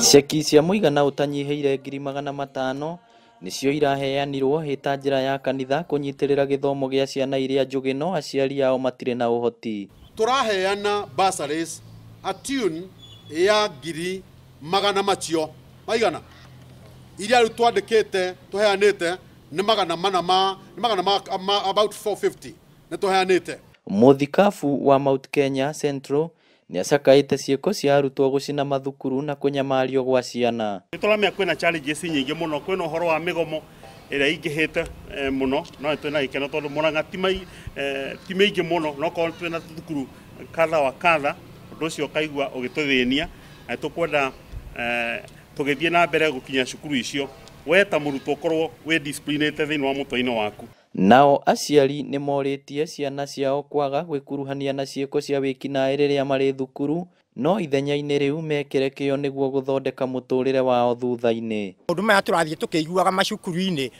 Ceki cia mũigana ũtanyihĩire 500,000 nĩcio iraheanirwo ĩta njĩra ya kanitha kũnyitĩrĩra gĩthomo gĩa ciana iria njũgĩ no aciari ao matirĩ na ũhoti. Tũraheana bursaries a tune ya ngiri magana macio maigana iria rĩu twandĩkĩte tũheanĩte nĩ magana mana ma nĩ magana ma about 450 nĩ tũheanĩte. Mũthikabu wa Mount Kenya Central nĩacakaĩte ciĩko cia arutwo gũcina mathukuru na kũnyamario gwa ciana. Nĩ tũramenya kwĩna challenges nyingĩ mũno, kwĩna ũhoro wa mĩgomo ĩrĩa ĩingĩhĩte mũno, no twĩna gĩkeno tondũ Murang'a ti mĩingĩ mũno, no korwo twĩna thukuru kadha wa kadha, ũndũ ũcio ũkaigua ũgĩtũthĩnia, na tũkwenda tũgĩthiĩ na mbere gũkinya cukuru icio, we ta mũrutwo ũkorwo wĩ disciplinĩte thĩinĩ wa mũtwe-inĩ waku. Nao aciari nĩ morĩtie ciana ciao kwaga gwĩkuruhania na ciĩko cia wĩkinaĩ rĩrĩa marĩ thukuru, no ithenya-inĩ rĩu mekĩre kĩyo nĩguo gũthondeka mũtũrĩre wao thutha-inĩ. Maũndũ maya tũrathiĩ tũkĩiguaga macukuru-inĩ,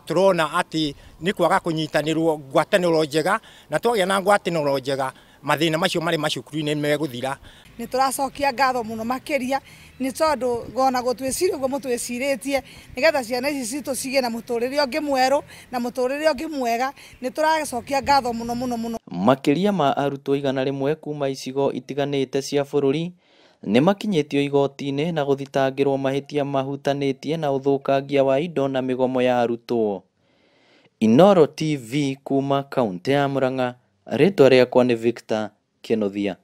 tũrona atĩ nĩ kwaga kũnyitanĩrwo ngwatanĩro njega, na twagĩa na ngwatanĩro njega mathĩna macio marĩ macukuru-inĩ megũthira. Nĩ tũracokia ngatho mũno makĩria nĩ tondũ ona gũtwĩciria ũguo mũtwĩcirĩtie nĩgetha ciana ici citũ cigĩe na mũtũrĩre ũngĩ mwerũ na mũtũrĩre ũngĩ mwega, nĩ tũracokia ngatho mũno mũno mũno. Makĩria ma arutwo 100 kuma icigo itiganĩte cia bũrũri nĩ makinyĩtio igoti-inĩ na gũthitangĩrwo mahĩtia mahutanĩtie na ũthũkangia wa indo na mĩgomo ya arutwo. Inooro TV kuma kaũntĩ ya Murang'a, rĩtwa rĩakwa nĩ Victor Kĩnuthia.